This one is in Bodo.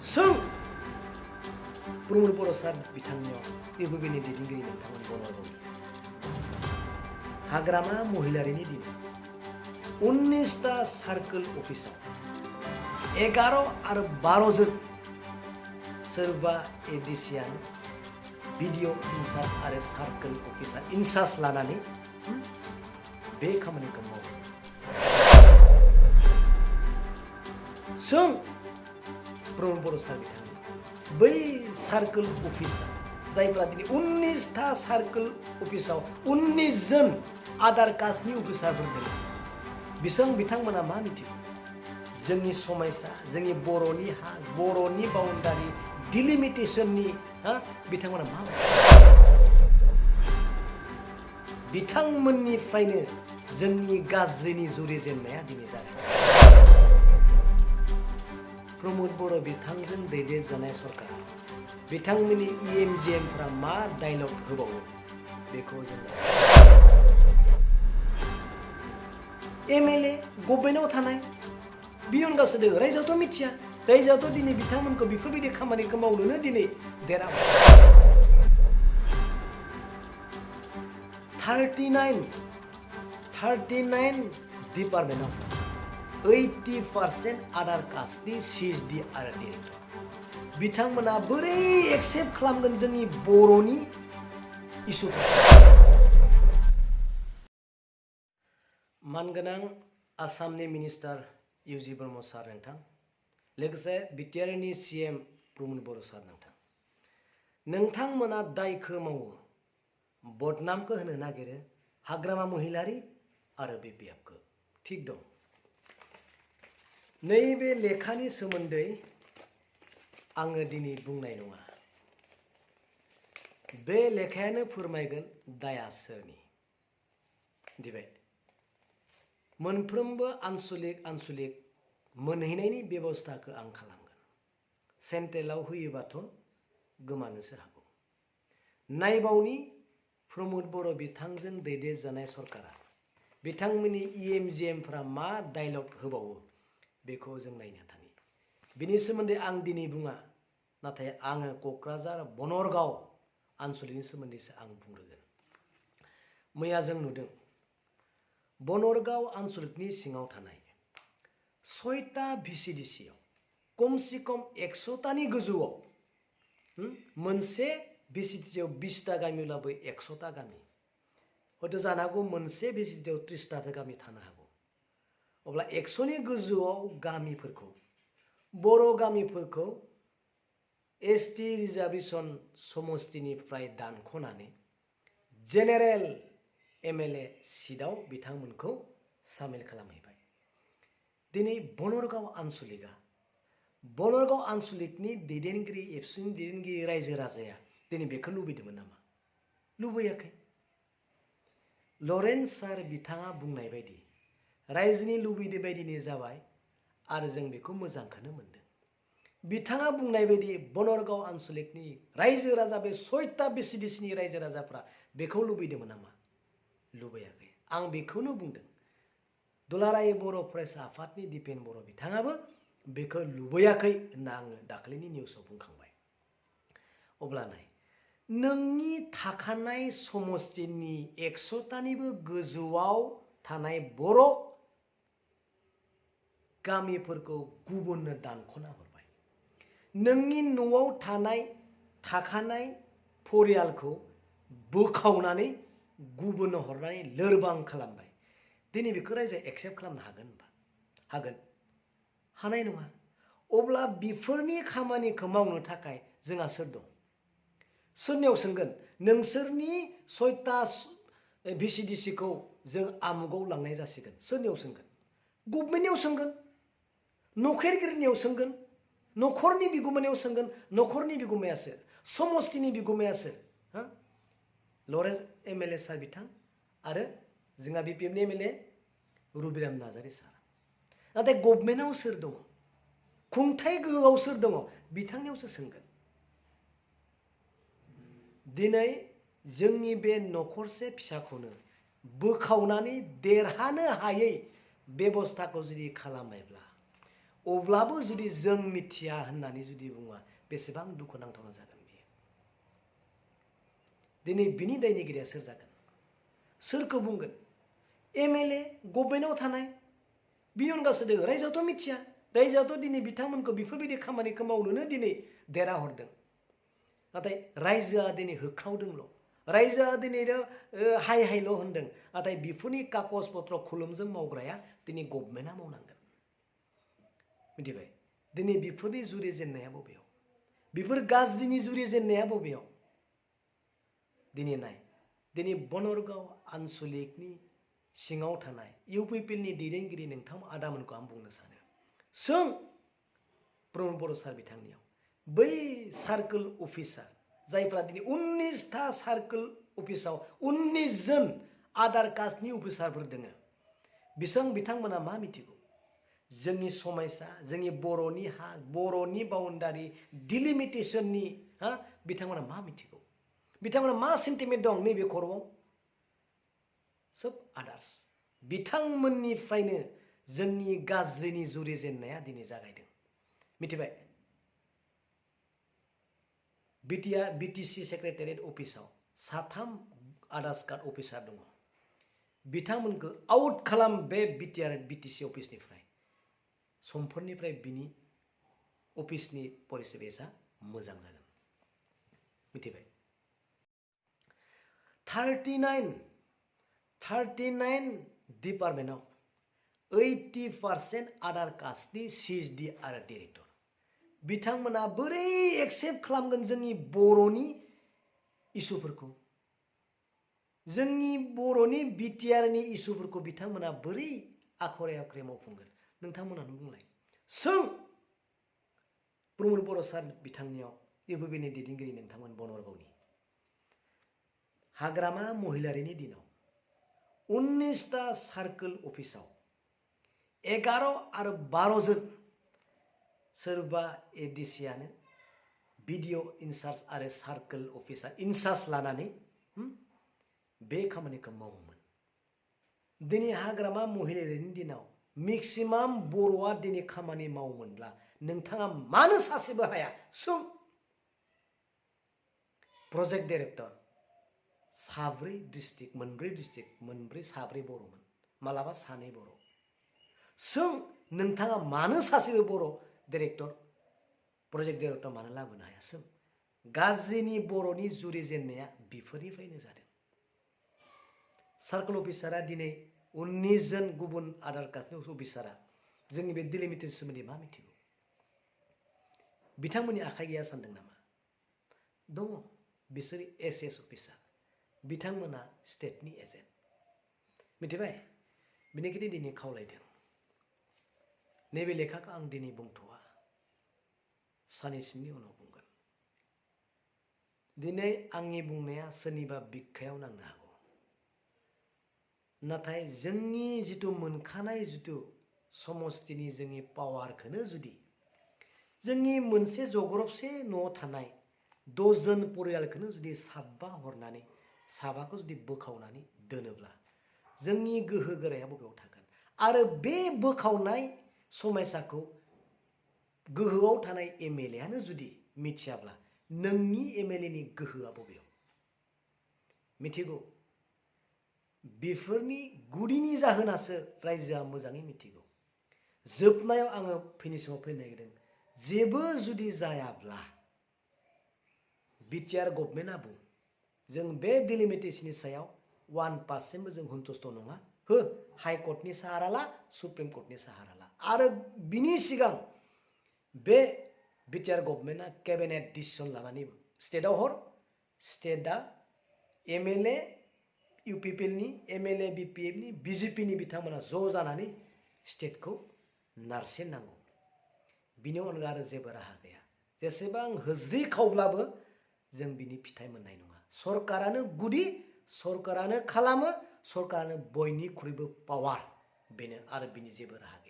सों प्रमोद बर' सार बिथांनियाव एबोबिनि दैदेनगिरि नोंथांमोन बनरग हाग्रामा महिलारिनि दिन 19टा सार्कल अफिसाव 11 आरो 12 जोन सोरबा एडिसियान भिडिअ इनचार्ज आरो सार्कल अफिसार इनचार्ज लानानै बे खामानिखौ मावो सों प्रमोद बर' सार बिथांनि बै सार्कल अफिसार जायफ्रा दिनै 19टा सार्कल अफिसाव 19 जन आधार कास्टनि अफिसारफोर दङ बिथांमोना मा मिथिगौ जोंनि समायसा जोंनि बर'नि हा बर'नि बाउन्डारि डिलिमिटेशननि बिथांमोना मा बिथांमोननिफ्रायनो जोंनि गाज्रिनि जुरिजेननाया दिनै जादों प्रमोद बर' बिथांजों दैदेनजानाय सरकारा बिथांमोननि EMGMफ्रा मा डायलग होबावो बेखौ जों MLA गभर्नमेन्टआव थानाय बिनि अनगासो दङ रायजोआवथ' मिथिया रायजोआवथ' दिनै बिथांमोनखौ बेफोरबायदि खामानिखौ मावनोनो दिनै देरा 39 डिपार्टमेन्टआव 80% आधार कास्टनि CSD आरो डिरेक्टर बिथांमोना बोरै एक्सेप्ट खालामगोन जोंनि बर'नि इसुखौ मानगोनां आसामनि मिनिस्टार UG ब्रह्म सार नोंथां लोगोसे बिटिआरनि CM प्रमोद बर' सार नोंथांमोना दायखौ मावो बदनामखौ होनो नागिरो हाग्रामा महिलारि आरो BPFखौ थिग दं नैबे लेखानि सोमोन्दै आङो दिनै बुंनाय नङा बे लेखायानो फोरमायगोन दाया सोरनि दिबाय मोनफ्रोमबो आनसलिक मोनहैनायनि बेबस्थाखौ आं खालामगोन सेन्ट्रेलाव होयोबाथ' गोमानोसो हागौ नायबावनि प्रमोद बर' बिथांजों दैदेनजानाय सरकारा बिथांमोननि EMGMफ्रा मा डायलग होबावो बेखौ जों नायनो थानि बिनि सोमोन्दै आं दिनै बुङा नाथाय आङो क'क्राझार बनरगाव आनसलिकनि सोमोन्दैसो आं बुंग्रोगोन मैया जों नुदों बनरगाव आनसलिकनि सिङाव थानाय 6टा VCDCआव कमसे कम 100टानि गोजौआव मोनसे VCDCआव 20टा गामिब्लाबो 100टा गामि हयथ' जानो हागौ मोनसे VCDCआव 30टा गामि थानो हागौ अब्ला 100नि गोजौआव गामिफोरखौ बर' गामिफोरखौ ST रिजार्भेसन समस्तिनिफ्राय दानख'नानै जेनेरेल MLA सिटआव बिथांमोनखौ सामिल खालामहैबाय दिनै बनरगाव आनसलिकनि दैदेनगिरि ABSUनि दैदेनगिरि रायजो राजाया दिनै बेखौ लुबैदोंमोन नामा लुबैयाखै लरेन्स सार बिथाङा बुंनाय बायदि रायजोनि लुबैनाय बायदिनो जाबाय आरो जों बेखौ मोजांखौनो मोनदों बिथाङा बुंनाय बायदि बनरगाव आनसलिकनि रायजो राजा बे 6टा VCDCनि रायजो राजाफ्रा बेखौ लुबैदोंमोन नामा लुबैयाखै आं बेखौनो बुंदों दुलाराय बर' फरायसा आफादनि दिपेन बर' बिथाङाबो बेखौ लुबैयाखै होनना आङो दाखालिनि निउसाव बुंखांबाय अब्ला नाय नोंनि थाखानाय समस्तिनि 100टानिबो गोजौआव थानाय बर' गामिफोरखौ गुबुननो दानख'ना हरबाय नोंनि न'आव थाखानाय फरियालखौ बोखावनानै गुबुननो हरनानै लोरबां खालामबाय दिनै बेखौ रायजोआ एक्सेप्ट खालामनो हागोन होनबा हागोन हानाय नङा अब्ला बेफोरनि खामानिखौ मावनो थाखाय जोंहा सोर दं सोरनियाव सोंगोन नोंसोरनि 6टा VCDCखौ जों आमुगाव लांनाय जासिगोन सोरनियाव सोंगोन गभर्नमेन्टनियाव सोंगोन नखरगिरिनियाव सोंगोन नखरनि बिगुमानियाव सोंगोन नखरनि बिगुमायासो समस्तिनि बिगुमायासो लरेन्स MLA सार बिथां आरो जोंहा BPFनि MLA रुबिराम नार्जारी सार नाथाय गभर्नमेन्टआव सोर दङ खुंथाय गोहोआव सोर दङ बिथांनियावसो सोंगोन दिनै जोंनि बे नखरसे फिसाखौनो बोखावनानै देरहानो हायै बेबस्थाखौ जुदि खालामबायब्ला अब्लाबो जुदि जों मिथिया होननानै जुदि बुङा बेसेबां दुखुनांथावना जागोन बेयो। दिनै बिनि दायनिगिरिया सोर जागोन? सोरखौ बुंगोन? एमएलए गभर्नमेन्टआव थानाय बिनि अनगासो दङ। रायजोआथ' मिथिया। रायजोआथ' दिनै बिथांमोनखौ बेफोरबायदि खामानिखौ मावनोनो दिनै देरा हरदों। नाथाय रायजोआ दिनै होख्रावदोंल'। रायजोआ दिनै हाय हायल' होनदों। नाथाय बेफोरनि कागज पत्र खुलुमजों मावग्राया दिनै गभर्नमेन्टआ मावनांगोन। मिथिबाय? दिनै बेफोरनि जुरिजेननाया बबेयाव? बेफोर गाज्रिनि जुरिजेननाया बबेयाव? दिनै नाय, दिनै बनरगाव आनसलिकनि सिङाव थानाय इउपिपिएलनि दैदेनगिरि नोंथां आदामोनखौ आं बुंनो सानो, सों प्रमद बर' सार बिथांनियाव बै सार्कोल अफिसार जायफ्रा दिनै 19टा सार्कोल अफिसाव 19 जन आधार कास्टनि अफिसारफोर दोङो, बिथांमोना मा मिथिगौ? जोंनि समायसा, जोंनि बर'नि हा, बर'नि बाउन्डारि डिलिमिटेसननि बिथांमोना मा मिथिगौ? बिथांमोना मा सेन्टिमेन्ट दं नैबे खर'आव? सोब आदार्स। बिथांमोननिफ्रायनो जोंनि गाज्रिनि जुरिजेननाया दिनै जागायदों। मिथिबाय? बिटिसि सेक्रेटारियेट अफिसाव 3 आधार कार्ड अफिसार दङ। बिथांमोनखौ आउट खालाम बे बिटिसि अफिसनिफ्राय। समफोरनिफ्राय बिनि अफिसनि परिबेसा मोजां जागोन। मिथिबाय? 39 डिपार्टमेन्टआव 80% आधार कास्टनि सिएसडि आरो डिरेक्टर। बिथांमोना बोरै एक्सेप्ट खालामगोन जोंनि बर'नि इसुफोरखौ? जोंनि बर'नि बिटिआरनि इसुफोरखौ बिथांमोना बोरै आखरे आखरे मावफुंगोन? नोंथांमोनानो बुंलाय। सों प्रमद बर' सार बिथांनियाव इउपिपिएलनि दैदेनगिरि नोंथांमोन बनरगावनि हाग्रामा महिलारिनि दिनाव 19टा सार्कोल अफिसाव 11 आरो 12 जन सोरबा एडिसियानो भिडिअ इनचार्ज आरो सार्कोल अफिसार इनचार्ज लानानै बे खामानिखौ मावोमोन। दिनै हाग्रामा महिलारिनि दिनाव मेक्सिमाम बर'आ दिनै खामानि मावोमोनब्ला नोंथाङा मानो सासेबो हाया? सों प्रजेक्ट डाइरेक्टर 4 डिस्ट्रिक्ट, 4 डिस्ट्रिक्ट, 4 बर'मोन, मालाबा 2 बर'। सों नोंथाङा मानो सासेबो बर' डाइरेक्टर प्रजेक्ट डाइरेक्टर मानो लाबोनो हाया? सों गाज्रिनि बर'नि जुरिजेननाया बेफोरनिफ्रायनो जादों। सार्कोल अफिसारा दिनै 19 जन गुबुन आधार कास्टनि अफिसारा जोंनि बे डिलिमिटेसन सोमोन्दै मा मिथिगौ? बिथांमोननि आखाइ गैया सानदों नामा? दङ। बिसोर एसएस अफिसार, बिथांमोना स्टेटनि एजेन्ट। मिथिबाय? बेनिखायनो दिनै खावलायदों, नैबे लेखाखौ आं दिनै बुंथ'वा, सानैसोनि उनाव बुंगोन। दिनै आंनि बुंनाया सोरनिबा बिखायाव नांनो हागौ, नाथाय जोंनि जिथु मोनखानाय जिथु समस्तिनि जोंनि पावारखौनो जुदि जोंनि मोनसे जग्रबसे न'आव थानाय 10 जन परियालखौनो जुदि 7 हरनानै 7खौ जुदि बोखावनानै दोनोब्ला जोंनि गोहो गोराया बबेयाव थागोन? आरो बे बोखावनाय समायसाखौ गोहोआव थानाय एमएलएआनो जुदि मिथियाब्ला नोंनि एमएलएनि गोहोआ बबेयाव? मिथिगौ? बेफोरनि गुदिनि जाहोनासो रायजोआ मोजाङै मिथिगौ। जोबनायाव आङो फिनिशिंआव फैनो नागिरदों, जेबो जुदि जायाब्ला बिटिआर गभर्नमेन्टआ बुं जों बे डिलिमिटेसननि सायाव 1% जों सन्तुष्ट नङा, हो हाइकर्टनि साहारा ला, सुप्रिम कर्टनि साहारा ला। आरो बिनि सिगां बे बिटिआर गभर्नमेन्टआ केबिनेट डिसिसन लानानैबो स्टेटआव हर, स्टेटआ एमएलए इउपिपिएलनि एमएलए बिपिएफनि बिजेपिनि बिथांमोना ज' जानानै स्टेटखौ नारसिननांगौ। बिनि अनगा आरो जेबो राहा गैया। जेसेबां होज्रि खावब्लाबो जों बिनि फिथाइ मोननाय नङा। सरकारानो गुदि, सरकारानो खालामो, सरकारानो बयनिख्रुइबो पावार, बेनो, आरो बिनि जेबो राहा गैया।